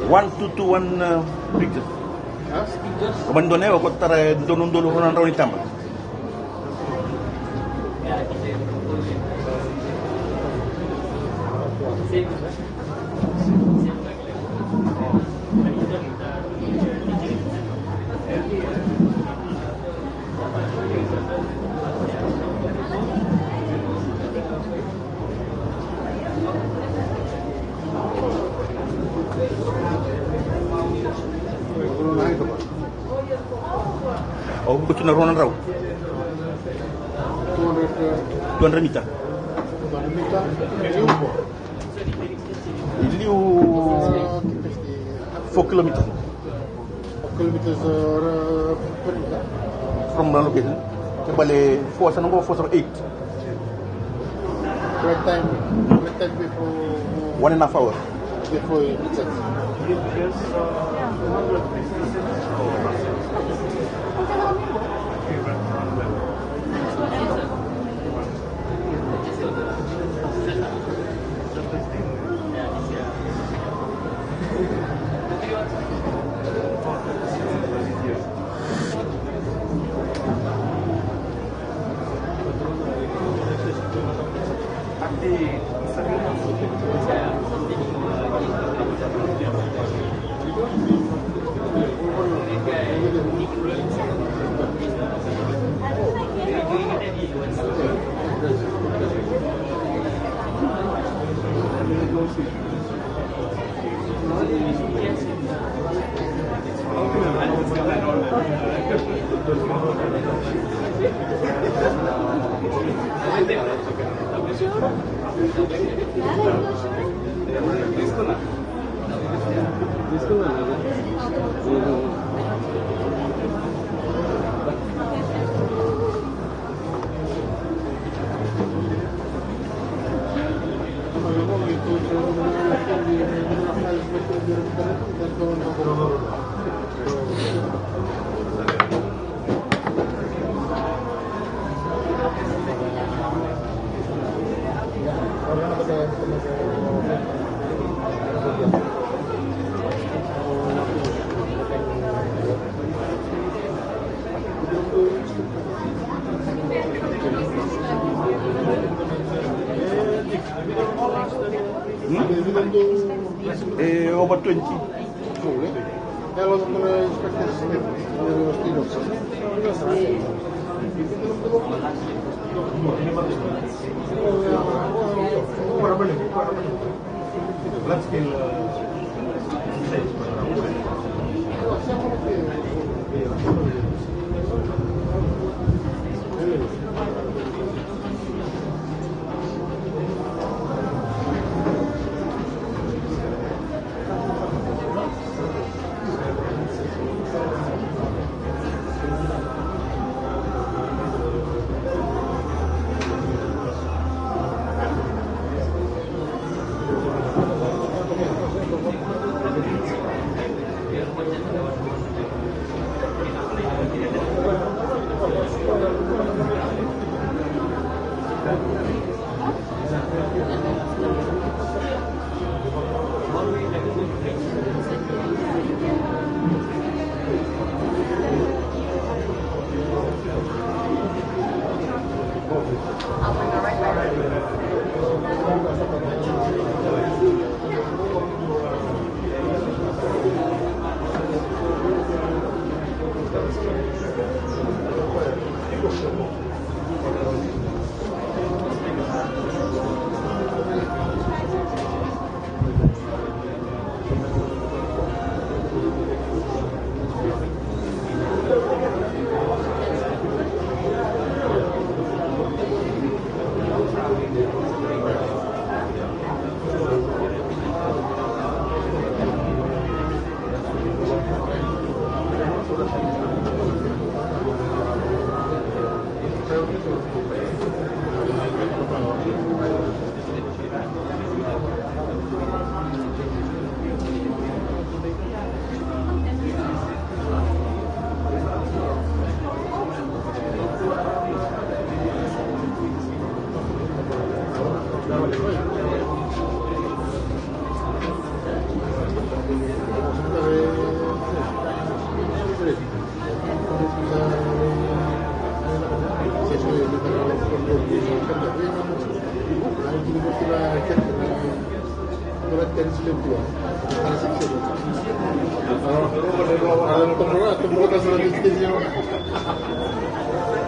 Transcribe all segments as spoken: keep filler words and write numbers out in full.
One two two one, uh, pictures. Ko mani dua na yawa ko tara e dua na udolu rua na drau ni taba. Au vuka tu na rua na drau. Two hundred, uh, two hundred mita. Two hundred mita. I liu, uh, four kilometers. Four kilometers, uh, per mita. From the location. Bale four, sa na qo four, sa na eight. Correct time, correct time before, uh, one and a half hour. Before it sets. Hmm? Eh, over twenty.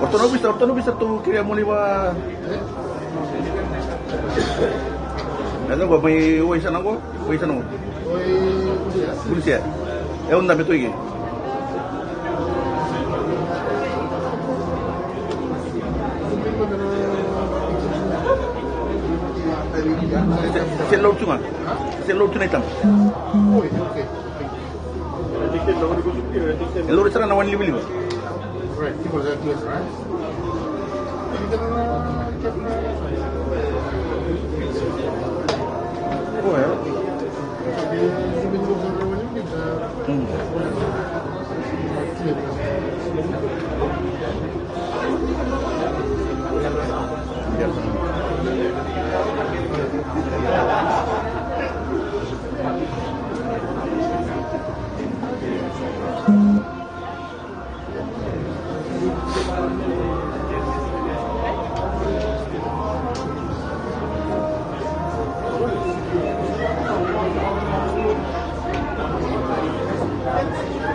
Orto na visa, orto na visa tu kiri moli va. Eda qo mai wai sana qo, wai sana qo. Polisi ya. E au dabe tu ike. Se, se load tu ga. Se load tu na itam. E load sara na wani livaliva.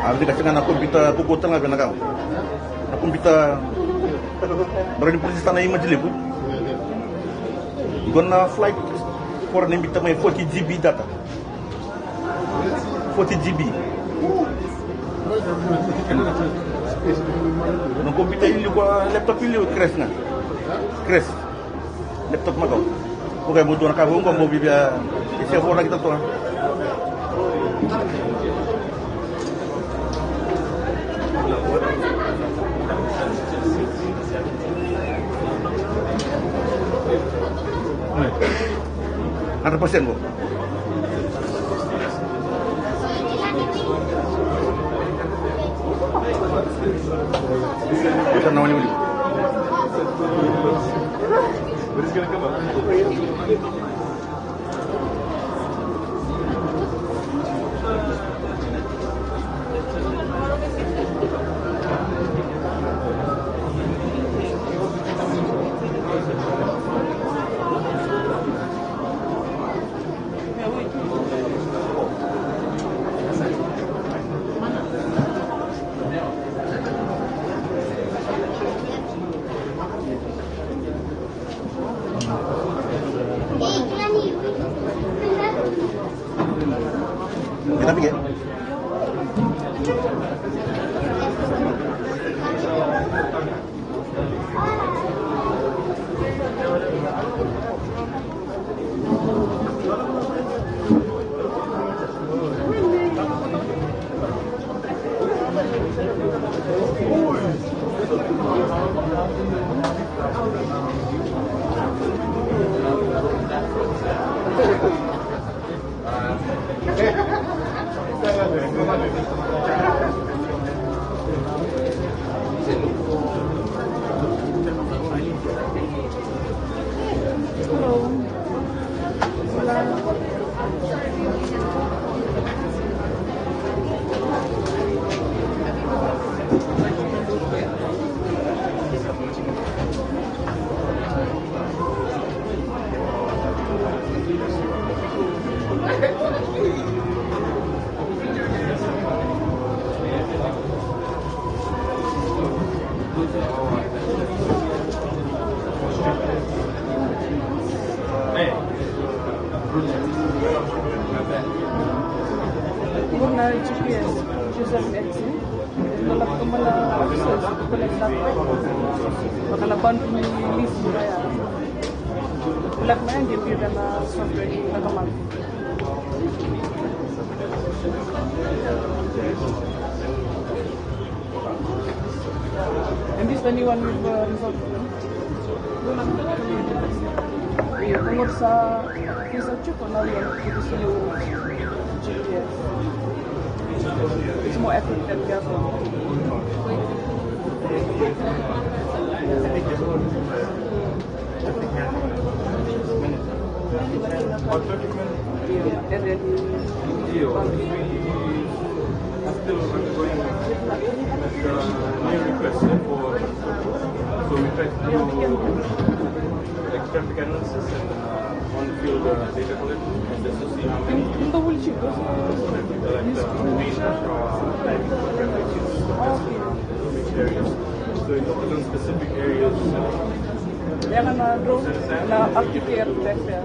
A vika sega na kompiuta, kuku tale ga vei na ka. Na kompiuta. Dra ni polisi tana image levu. Qo na flight. Kora ni bita mai forty G B data. Forty G B. Na kompiuta i liu, ko laptop i liu, crash ga. Crash. Laptop makawa. Ko kai mo dua na ka vou qo mo vivia. E se vou na kita toa. Hundred percent qo. Sa na wani wani. Qo na G P S, G P S. Lalaka mai na officers, collect data. Vaka na boundary list mai ya. Collect mai ya, qai via na software ni laka mai. Anyone with, uh, result? Qo sa visa check or now you want to see your G P S? It's more effort than careful. About thirty minutes. Yeah, and then Still undergoing, uh, new requests for, so we try to do, like, traffic analysis and, uh, on-field, uh, data collection just to see how many, uh, like, uh, meters or, uh, traffic is around the areas. So it depends on specific areas. Ia na drone na update ya tu bek ya.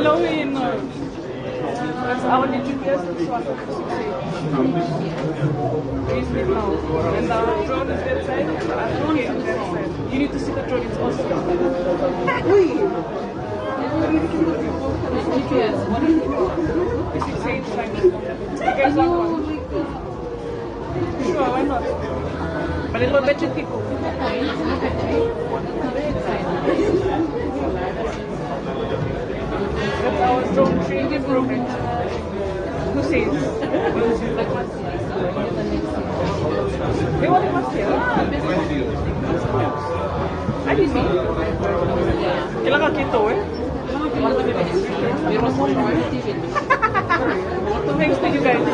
Low in, uh, that's our G P S, this one. Raise it now. And the drone is that side, and the drone is that side. You need to see the drone, it's awesome. G P S, what is it? This is same side. You guys want one? Sure, why not? But it will bet you people. That's our drone training program. Who says? They want to ask you. I didn't see. Kila ka kito, eh? Thanks to you guys.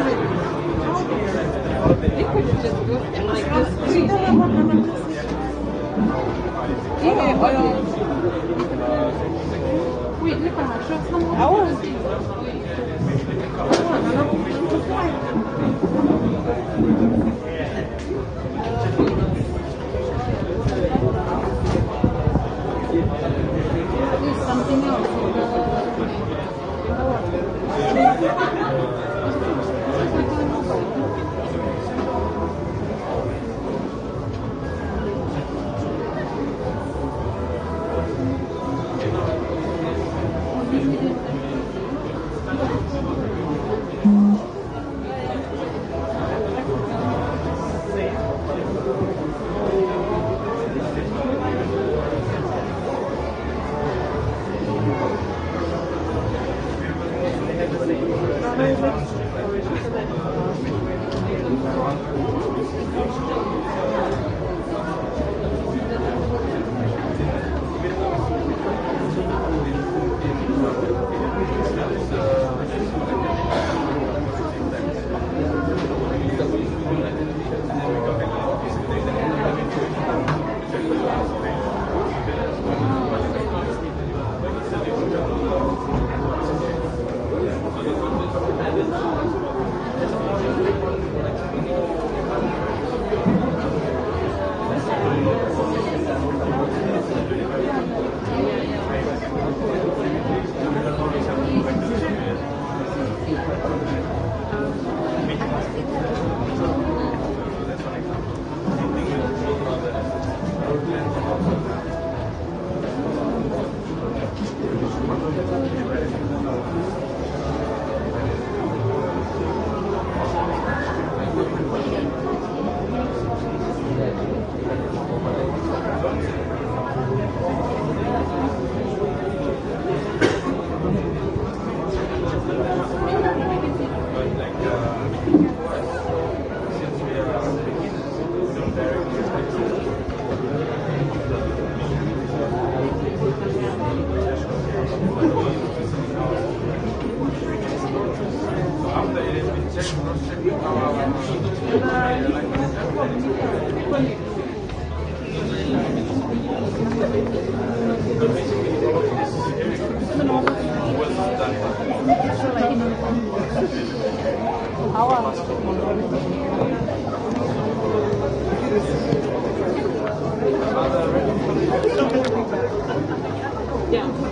Yeah.